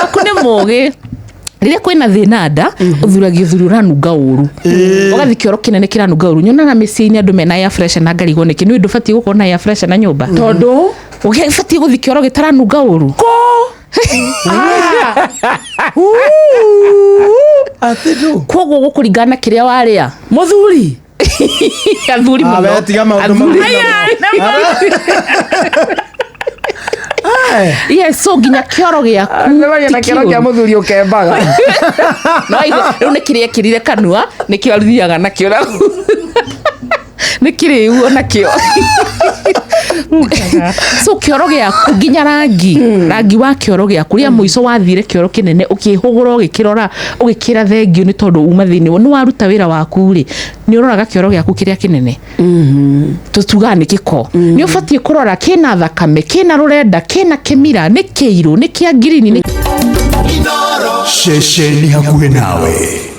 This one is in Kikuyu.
Waku nĩ mũgĩ. Rĩrĩa kwĩna thĩna nda, ũthuragia ũthuri ũranunga ũru, ũgathiĩ kĩoro kĩnene kĩranunga ũru. Nyonaga mĩciĩ-inĩ andũ mena air freshener na ngarigwo nĩkĩ. Nĩ ũndũ ũbatiĩ gũkorwo na air freshener na nyũmba? Tondũ Ũbatiĩ gũthiĩ kĩoro gĩtaranunga ũru. Atĩ ndũ. Koguo gũkũringana na kĩrĩa warĩa. Mũthuri. Athuri Ah, mũno. we tiga maũndũ mau. Athuri. Eh, Yes, so nginya kĩoro gĩaku Nĩwaria na ti kĩoro kĩa kĩũru. mũthuri ũkembaga. No rĩu nĩ kĩrĩa ekĩrire kanua nĩkĩo athiaga nakĩo na nĩ kĩrĩu onakĩo. So kĩoro gĩaku, nginya rangi, rangi wa kĩoro gĩaku, rĩa mũico wathire kĩoro kĩnene ũkĩhũgũra, ũgĩkĩrora, ũgĩkĩra thengiũ nĩ tondũ uma thĩinĩ nĩ waruta wĩra waku rĩ, nĩ ũroraga kĩoro gĩaku kĩrĩa kĩnene tũtugaga nĩ gĩko. Nĩ ũbatiĩ kũrora kĩna thakame, kĩna rũrenda, kĩna kĩmira, nĩ kĩirũ, nĩ kĩa ngirini, nĩ Ceceni hakuhĩ nawe.